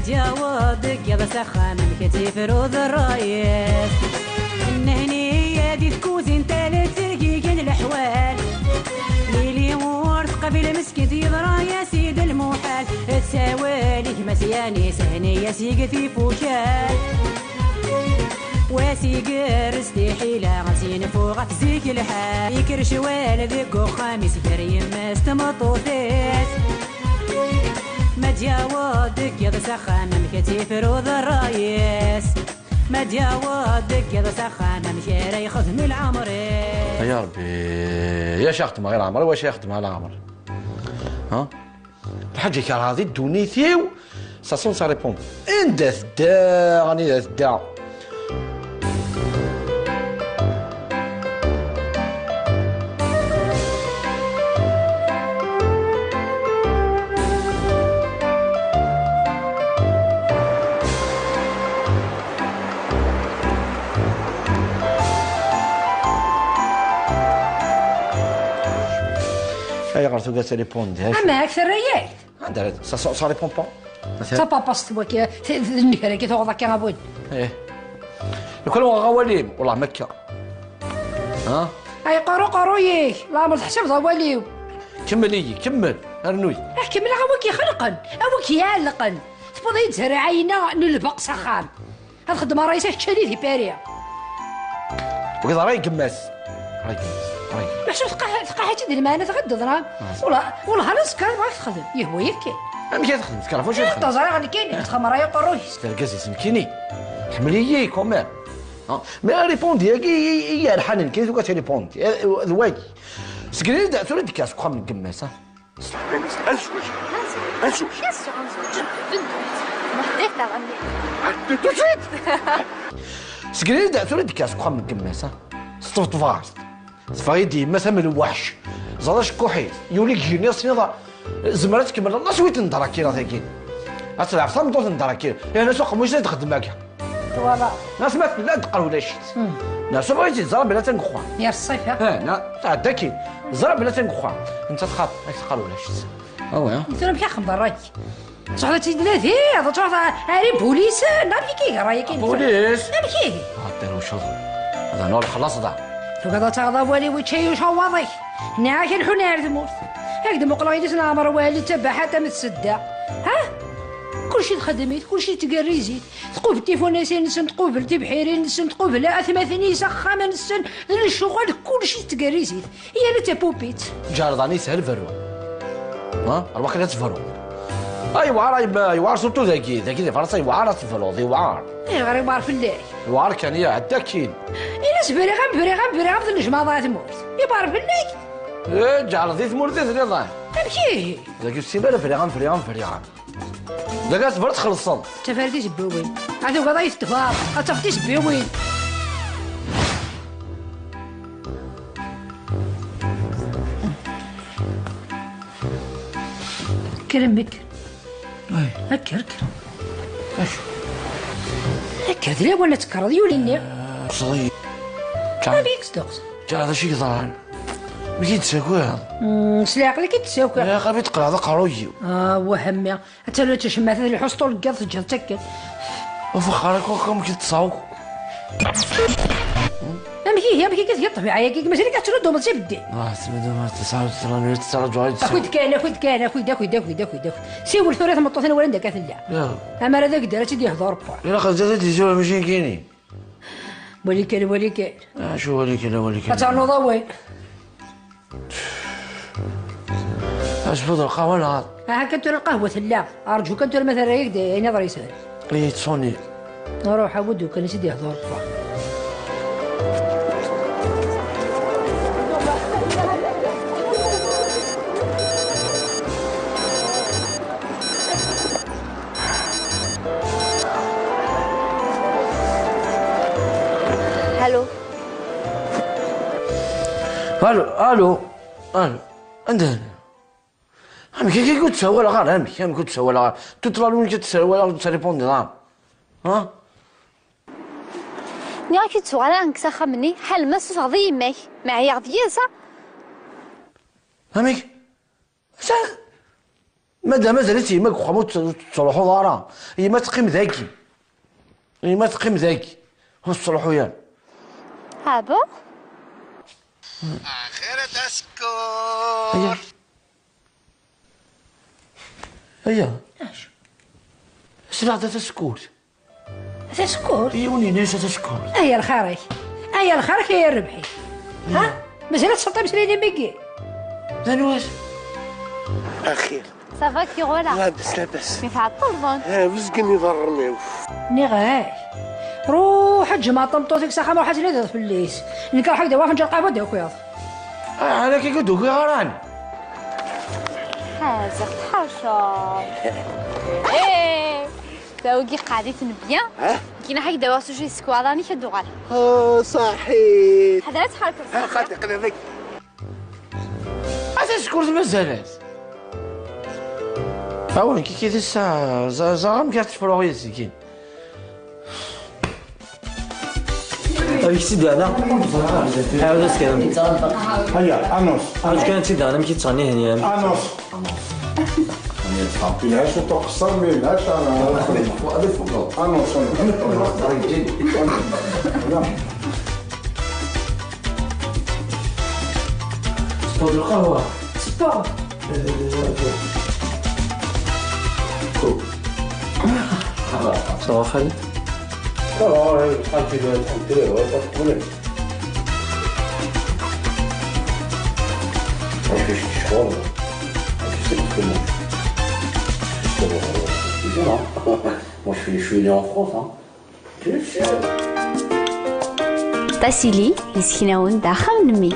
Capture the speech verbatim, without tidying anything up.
Yaweḍ deg yiḍ s axxam, amek ad tifruḍ rray-is? Nnehniya di tkuzint, ala ttergigen leḥwal. Lili ur teqbil meskint, yeḍra-yas-id lmuḥal. Tessawel i gma-s Yanis, hni-yas ig tifukal. Wa s igerrez tiḥila, s yenfu ɣef zik lḥal. Ikker ccwal deg uxxam-is, gar yemma-s tmeṭṭut-is. Ma d-yaweḍ deg yiḍ s axxam, amek ad tifruḍ rray-is? Ma d-yaweḍ deg yiḍ s axxam, amek ara yexdem i leɛmer-is? Ay Ṛebbi, ya xedmeɣ i leɛmer-iw, acu ara xedmeɣ i leɛmer? Ha? Lḥaǧa kerheɣ di ddunit-iw, ça sonne, ça répond. Anda tedda, anida tedda? Ayɣer tugiḍ ad talipundiḍ? Ama ak terra-yak. Anda ara, ça, ça, ça répond pas. D tapapast waki, t-, d nnger-agi tuɣeḍ akka abud. Eh. Lukan uɣeɣ awal-im, wallah makka. Ha? Ay, qeṛṛu, qeṛṛu-yik, leɛmer teḥsibed awal-iw. Kemmel-iyi, kemmel, rnu-yi. Ah, kemmleɣ, a wi k-ixelqen, a wi k-iɛellqen. Tewwiḍ-iyi-d zzerriɛa-ina n lbeq s axxam. Ad xeddmeɣ ṛṛay-is, ad kečč ali di Paris. Wiḍ ṛṛay n yemma-s. Ṛṛay n yemma-s. Ṛṛay n yemma-s. Meḥsub tqaḥ-, tqaḥ-itt-id lmeɛna tɣeddeḍ, neɣ? Ah. Wala, wala, hala ẓekka, ma texdem. Yehwa-yak kan. Amek ad texdem? Tekker ɣef wacu ad texdem? Teẓra ɣer nekkini, tettxemmar ay qeṛṛuy. D argaz-is nekkini. Tḥemmel-iyi, quand même. Ah, mais répond-yagi i, i, i yerḥan nekkini, tuga talipundi. Eh, d wagi. Segrin-d, tura d-tekker seg uxxam n yemma-s, ah. Ad nezweǧ. Ad nezweǧ. Bien sûr, ad nezweǧ. Bendut. Nehdih daɣen. Tout de suite. Segrin-d, tura d-tekker seg uxxam n yemma-s, ah. S tbeṭbazt. Teffeɣ-iyi-d yemma-s am lweḥc. Ẓer acekkuḥ-is. Yuli deg yigenni, as-tiniḍ, zemmer ad tkemmel. Nas wi tendrakira tagi. Ad telɛeb tameṭṭut n drakira. Yerna s uqemmuc ad txeddem akka. Twala. Nas ma tella ad d-teqqar ulac-itt. Hmm. Nas ma tt-ẓra bla atan deg uxxam. Yar ṣṣifa. Eh, na, tɛedda akkin. Ẓra bla atan deg uxxam. Netta txaḍ, ad teqqar ulac-itt. Ah ouais. Tura amek axedmeḍ ṛṛay? Tṛuḥeḍ ad tt-id-tnadiḍ, tṛuḥeḍ ar ibulisen, amek i k-iga ṛṛay-agi? Abulis? Amek ihi? Ah, terwceḍ. Ad nruḥ xlaṣ da. Tugiḍ ad taɣeḍ awal-iw, ičča-yi ucawaḍ-ik. Nniɣ-ak ad nḥun ar tmurt. Ad k-d-muqleɣ yelli-s n Ɛmer Wali d tabaḥant am tsedda. Ha? Kulci txeddem-it, kulci tgerriz-it. Tqubel tifunasin-nsen, tqubel tibḥirin-nsen, tqubel atmaten-is, axxam-nsen, d lecɣal, kulci tgerriz-it. Yal d tapupit. Ǧerdan yeshel berru. Ha? Ar waqila tberru. Ay, yewɛer, ay, yewɛer surtout dagi, dagi di Fransa yewɛer ad tebruḍ, yewɛer. Ayɣer yewɛer fell-ak? Yewɛer kan, iɛedda akkin. Ini-as briɣ-am, briɣ-am, briɣ-am d nejmaḍ ɣer tmurt. Yewɛer fell-ak? Eh, ǧeɛleḍ di tmurt i tniḍan. Amek ihi? Dagi ur tessin ara briɣ-am, briɣ-am, briɣ-am. Dagi ad tebruḍ txellṣeḍ. Ttafar tisebbiwin. Ad tugaḍ ay tettefar, ad tafeḍ tisebbiwin. Kker a mmi, kker. Ay. Kker, kker. Acu? Kker, d lawan ad tekkreḍ, yuli-nni. Ṭṭseɣ-iyi. Amek i k-tesdeqs? Ǧaɛ, d acu i yeḍran? Amek i d-tessakiḍ? Mm, s leɛqel-ik i d-tessakiḍ. Ilaq ad teqleɛ d aqerruy-iw. Ah, wah a mmi. Ad taru tacemmaɛt ad lḥu s ṭul n yiḍ teǧǧiḍ-tt akken. Ufexxar akk akk amek i d-tessakiḍ? Amek ihi, amek akka tgiḍ ṭṭbiɛa-agi? Mazal-ik ad tettnuddumeḍ s ibeddi? Ah, tettnuddumeḍ, tesɛa, tesɛa, tesɛa, tesɛa. Akud kan, akud kan, akud, akud, akud, akud, akud. Siwel tura i tmeṭṭut-nni wala anda akka tella. Ya. Amar ad ak-d-, ara tt-id-yehdu Rebbi. Ilaq ad d-, ad d-izur amacin-kini. Wali kan, wali kan. Acu wali kan, wali kan? Ad ternuḍ awal. Asbud lqahwa neɣ? Aha kan tura lqahwa tella. Arǧu kan tura ma terra-yak-d ayen iḍrisen. Iyi-d Sony. Ruḥ, awi-d ukan i s-id-yehdur Rebbi. Allô. Allô, allô, allô. Anda? Amek akka ur d-ssawaleɣ ara? Amek, amek ur d-ssawaleɣ ara? Toute la nuit ur d-ssawaleɣ, ur d-ttripundiḍ ara. Ha? Nniɣ-ak ur d-tuɣal ara nekk s axxam-nni, ḥal ma tessufɣeḍ-iyi yemma-k. Ma ɛyiɣ deg-s, a? Amek? Sa-, Madam, mazal-itt yemma deg uxxam, ur tt-, ur tettruḥuḍ ara. Yemma teqqim dagi. Yemma teqqim dagi. Ur tettruḥu ara. Ah bon? Axir a tasekkurt. Aya. Aya. Acu? Sliɣ-d a tasekkurt. A tasekkurt? Yiwen yenna-yas a tasekkurt. Aya lxir-ik. Aya lxir-ik, aya rrbeḥ-ik. Ha? Mazal ad tesseḍ imeslayen-im-agi? D anwa-t? Axir. Ça va, Kirola? Labas, labas. Mi tɛeṭṭleḍ? Ah, bezgen iḍarren-iw. Nniɣ-ak. Ruḥ ad tjemɛeḍ tameṭṭut-ik s axxam, ruḥ ad tlidiḍ fell-is. Nekk ruḥ ad k-d-awiɣ afenǧal qahwa ad d-takiḍ. Ah, ala akka ur d-ukiɣ ara ɛni? Ah, ziɣ tḥerceḍ. Eh, tawgi qɛed-iten bien. Ha? Nekkin ad k-d-awiɣ s uji sekwaḍ, anik ad d-uɣal. Ah, saḥit. Ḥader ad tḥerkeḍ. Ah, xaṭi, qleb-ik. A tasekkurt mazal-as. Awen, kiki tissa, ẓ-, ẓer amek ad tefruɣ yid-s-kin. Amek tt-id-yeɛna? Ɛawed-as kan. Aya, anons. Amek kan tt-id-yeɛna, amek i tt-ɣnihen yan? Anons. Yelha cwiṭ uqeṣṣer, mi yelha ca-, anons. Tewweḍ lqahwa. Tewweḍ. Ça va, Khaled? Ça va, ouais, tranquille, ouais, tranquille, ouais, pas de problème. Parce que je suis chaud, là. Tu sais, parce que moi, je suis, je suis, hein. Moi, je suis, je suis né en France, hein. Tasili, yesseknawen d axxam n mmi.